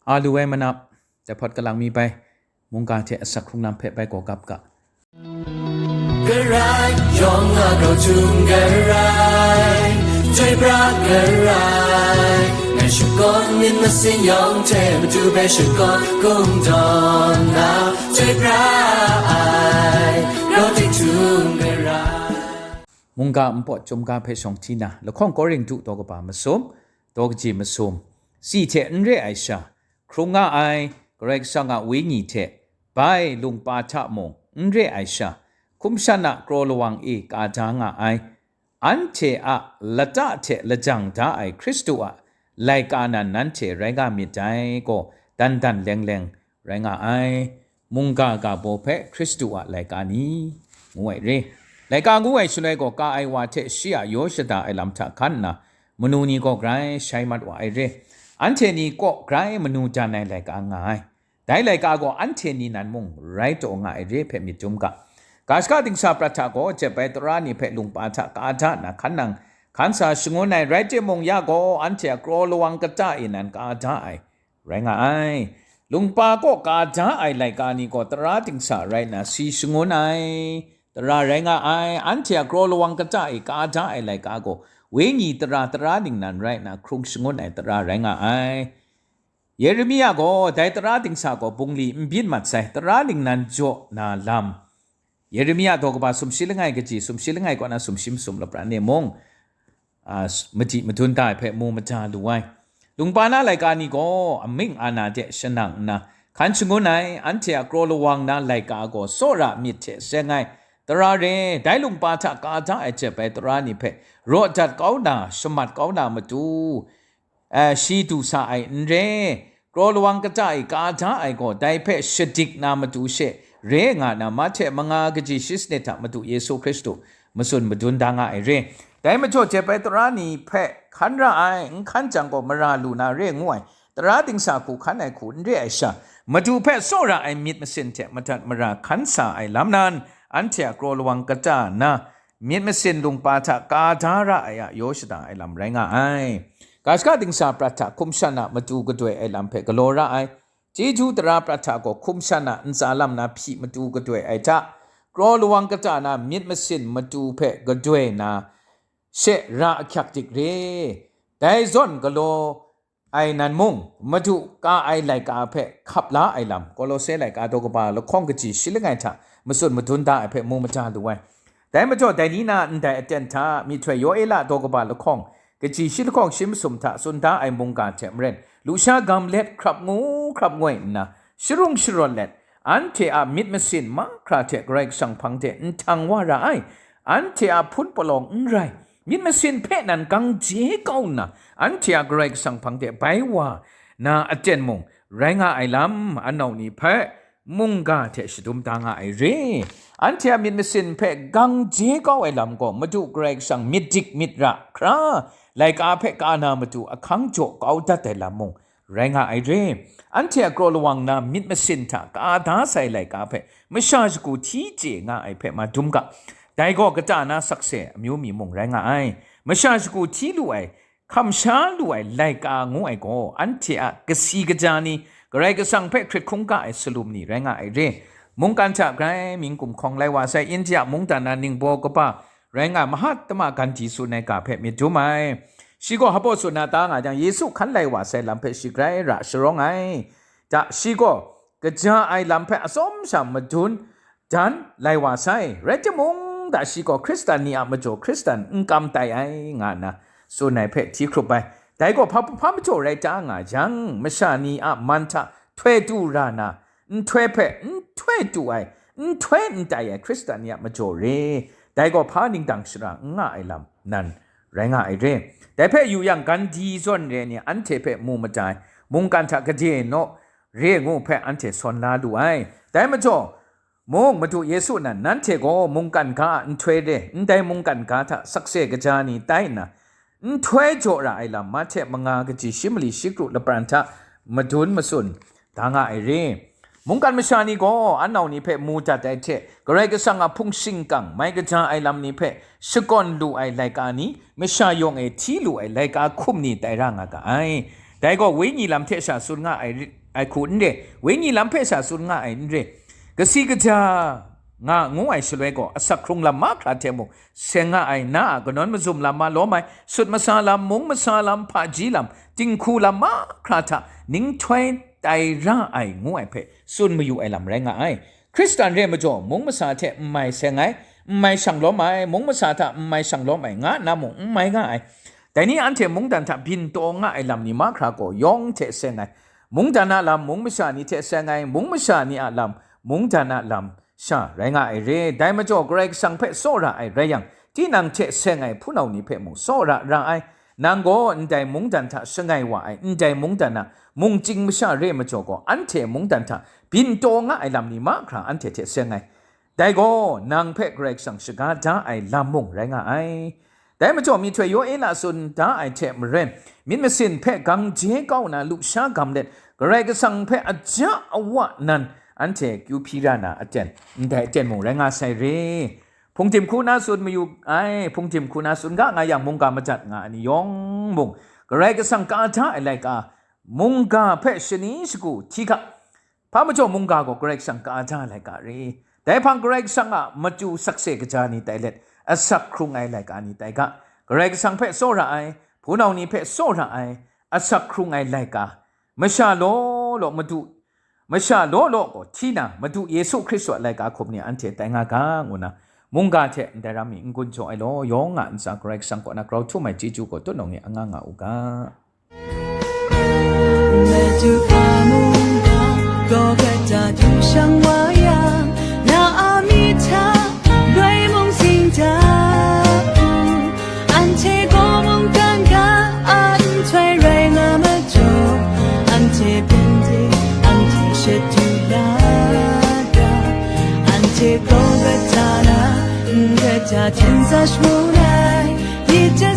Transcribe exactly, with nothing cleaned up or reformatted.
A lu ai manap, dai hpawt kalang mi bai, mungga hte asak hkrung lam hpe bai gaw gap ga. Karai, yawng a grau htum karai, chyoi pra karai, ngai shakawn myit masin yawng hte matu hpe shakawn kungdawn na, chyoi pra ai, grau hte htum karai. Mungga npawt chyum ga hpe shawng hti na, lahkawng Korinhtu daw kaba masum, daw kaji masum, si hte n re ai sha, hkrung nga ai Karai Kasang a Wenyi hte bai lungpa hta mung n re ai sha, hkum shan a kraw lawang e ka da nga ai, anhte a lata hte lajang da ai Hkristu a laika nan nanhte rai nga myit dai gaw, dan dan leng leng rai nga ai. Mungga ga baw hpe Hkristu a laika ni, ngu ai re. Laika ngu ai shaloi gaw, ka ai wa hte shi a yaw shada ai lam hta hkan nna, manu ni gaw grai shai mat wa ai re. Anhte ni kaw grai manu dan ai laika nga ai. Dai laika gaw anhte ni nan mung rai taw nga ai re hpe myit dum ga. Ga shaka dingsa prat hta gaw jep ai tara ni hpe lungpa hta ka da nna hkan nang hkan sa shangun ai, rai timung, ya gaw anhte a kraw lawang kata e nan ka da ai, rai nga ai. Lungpa kaw ka da ai laika ni gaw tara dingsa rai nna si shangun ai, tara rai nga ai. Anhte a kraw lawang kata e ka da ai laika gaw, wenyi tara, tara ningnan rai nna hkrung shangun ai tara rai nga ai. Yeremia gaw dai tara dingsa gaw bungli n byin mat sai, tara ningnan jaw na lam. Yeremia daw kaba sumshi langai kaji, sumshi langai kaw na sumshi masum lapran e mung, a, s-, madi madun da ai hpe mu mada lu ai. Lungpa na laika ni gaw amying ana de shanang nna, hkan shangun ai, anhte a kraw lawang na laika gaw tsawra myit hte seng ai, tara re, dai lungpa hta ka da ai jep ai tara ni hpe raw dat kau na, shamat kau na matu, eh, shi du sa ai n re, kraw lawang kata e ka da ai gaw, dai hpe shadik na matu she re nga na, Mahte manga kaji shi sanit hta Madu Yesu Hkristu matsun madun da nga ai re. Dai majaw jep ai tara ni hpe hkan ra ai, n hkan jang gaw mara lu na re ngu ai, tara dingsa hku hkan ai hku n re ai sha, Madu hpe tsawra ai myit masin hte madat mara hkan sa ai lam nan, anhte a kraw lawang kata na, myit masin lungpa hta ka da ra ai a yaw shada ai lam rai nga ai. Ga shaka dingsa prat hta hkum shan a matu gadoi ai lam hpe galaw ra ai. Chyeju tara prat hta gaw hkum shan a ntsa lam na hpyi matu gadoi ai hta, kraw lawang kata na myit masin matu hpe gadoi na she ra ahkyak dik re. Dai zawn galaw ai nan mung, Madu ka ai laika hpe hkap la ai lam, Kolose laika daw kaba lahkawng kaji shi langai hta matsun madun da ai hpe mu mada lu ai. Dai majaw, dai ni na ndai aten hta myihtoi Yoela daw kaba lahkawng kaji shi lahkawng shi masum hta tsun da ai mungga hte maren, lusha gam let hkrap ngu hkrap ngoi nna, sharung sharawt let, anhte a myit masin mahkra hte Karai Kasang hpang de nhtang wa ra ai, anhte a hpun palawng n rai, myit masin hpe nan gang je kau nna, anhte a Karai Kasang hpang de bai wa na aten mung rai nga ai lam, anau ni hpe mungga hte shadum da nga ai re. Anhte a myit masin hpe gang je kau ai lam gaw, Madu Karai Kasang myit dik myit ra hkra, laika hpe ka na matu ahkang jaw kau dat ai lam mung, rai nga ai re. Anhte a kraw lawang na myit masin hta ka da sai laika hpe masha shagu hti chye nga ai hpe madum ga. Dai gaw kata na sakse amyu mi mung rai nga ai. Masha shagu hti lu ai, hkam sha lu ai laika ngu ai gaw, anhte a kasi kaja ni, Karai Kasang hpe hkrit hkungga ai salum ni rai nga ai re. Mungkan hta grai ming gumhkawng lai wa sai, India mungdan na ningbaw kaba, rai nga, Mahatma Gandhi tsun ai ga hpe myit dum ai. Shi gaw hpaw tsun na ta nga jang, Yesu hkan lai wa sai lam hpe shi grai ra sharawng ai. Da, shi gaw kaja ai lam hpe atsawm sha madun dan lai wa sai. Rai timung, da shi gaw Hkristan ni a majaw Hkristan n kam tai ai, nga nna tsun ai hpe hti hkrup ai. Dai gaw hpa, hpa majaw rai ta nga jang, masha ni a man hta htoi tu ra na, nhtoi hpe nhtoi tu ai, nhtoi n tai ai Hkristan ni a majaw re. Dai gaw hpa ningdang shara n nga ai lam nan rai nga ai re. Dai hpe yu yang, Gandhi zawn re ni anhte hpe mu mada ai, mungkan hta gade naw re ngu hpe anhte sawn la lu ai. Dai majaw, mung Madu Yesu nan, nanhte gaw mungkan ga a nhtoi re, ndai mungkan ga hta sakse kaja ni tai nna, nhtoi jaw ra ai lam, Mahte manga kaji shi mali shi kru lapran hta madun matsun da nga ai re. Mungkan masha ni gaw anau ni hpe mu dat ai hte, Karai Kasang a hpung shingkang mai kaja ai lam ni hpe shakawn lu ai laika ni, masha yawng e hti lu ai laika hkum ni tai ra nga ga ai. Dai gaw wenyi lam hte sha tsun nga ai, ai hku n re, wenyi lam hpe sha tsun nga ai n re, kasi kaja nga ngu ai shaloi gaw, asak hkrung lam mahkra hte mung seng nga ai, na a kanawn mazum lam, malawm ai, sut masa lam, mung masa lam, hpaji lam, dinghku lam mahkra hta ninghtoi tai ra ai ngu ai hpe tsun mayu ai lam rai nga ai. Hkristan re majaw, mung masa hte n mai seng ai, n mai shanglawm ai, mung masa hta n mai shanglawm ai, nga nna mung n mai nga ai. Dai ni anhte mungdan hta byin taw nga ai lam ni mahkra gaw yawng hte seng ai. Mungdan a lam mung masha ni hte seng ai, mung masha ni a lam mungdan a lam sha rai nga ai re. Dai majaw, Karai Kasang hpe tsawra ai rai yang, tinang hte seng ai hpunau ni hpe mung tsawra ra ai. Nang gaw ndai mungdan hta shangai wa ai, ndai mungdan a mungchying masha re majaw gaw, anhte mungdan hta byin taw nga ai lam ni mahkra anhte hte seng ai. Dai gaw nang hpe Karai Kasang shaga da ai lam mung rai nga ai. Dai majaw, myihtoi Yoela tsun da ai hte maren, myit masin hpe gang je kau na lusha gam let, Karai Kasang hpe aja awa nan anhte kyu hpyi ra na aten, ndai aten mung rai nga sai re. Hpungdim hku na tsun mayu ai, hpungdim hku na tsun ga nga yang, mungga madat nga ai ni yawng mung, Karai Kasang ka da ai laika, mungga hpe shani shagu hti hka. Hpa majaw, mungga gaw Karai Kasang ka da ai laika re. Dai hpang Karai Kasang a matu sakse kaja ni tai let, asak hkrung ai laika ni tai ga. Karai Kasang hpe tsawra ai, hpunau ni hpe tsawra ai, asak hkrung ai laika, masha law law madu, masha law law gaw hti na, Madu Yesu Hkristu a laika hkum ni anhte tai nga ga, ngu na, mungga hte ndai ram mi n gun jaw ai law, yawng a ntsa Karai Kasang kaw na grau htum ai chyeju gaw tutnawng e anga nga u ga. 那就把目光高高的头上我呀，那阿米塔瑞梦醒的。Ante ko mung kan ga, an twe rai nga majaw, ante pente, ante shet tu la da, ante ko ga ta na, n ga ta ten sa shmu lai, ni ta